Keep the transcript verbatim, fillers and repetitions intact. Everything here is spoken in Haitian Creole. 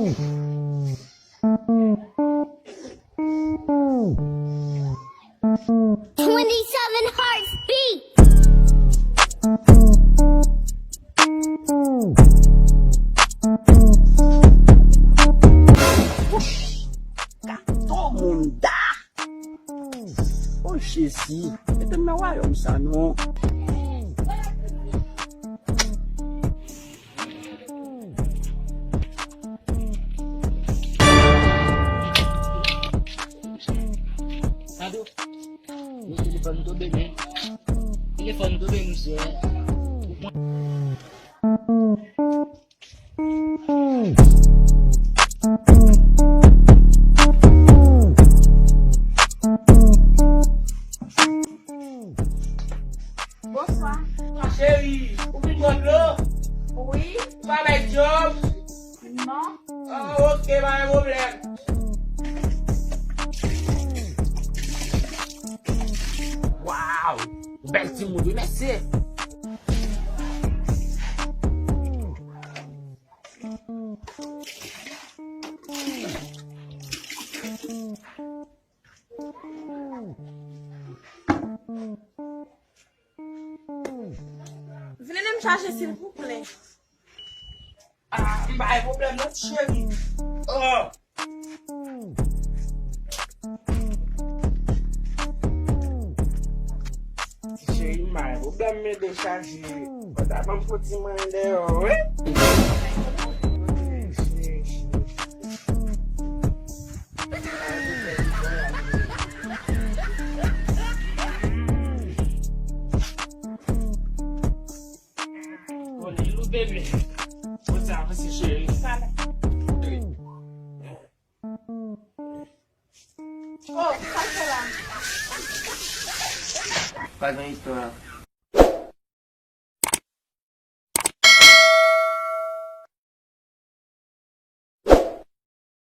Twenty-seven hearts beat. Gato munda. O Jezi, mete m nan wayòm sa non. Ado, yo telefòn tonbe men. Telefòn tonbe misye. Bonswa. Cheri, ou vin bwè dlo? Wi. Ou pa bay djòb? Non. Oh, ok, pa gen pwoblèm. Waw, ou bèl timoun wi, mèsi. Vin ede m chaje silvouplè. Ah, m pa gen pwoblèm non, cheri. Oh. Ti cheri, m pa gen pwoblèm, m ede w chaje. Ou ta ban m fon ti manyen dèyè, wi. Konnen nou bebe. Bon, sa, mèsi, cheri. Oh, sa l fè la? Pa gen istwa.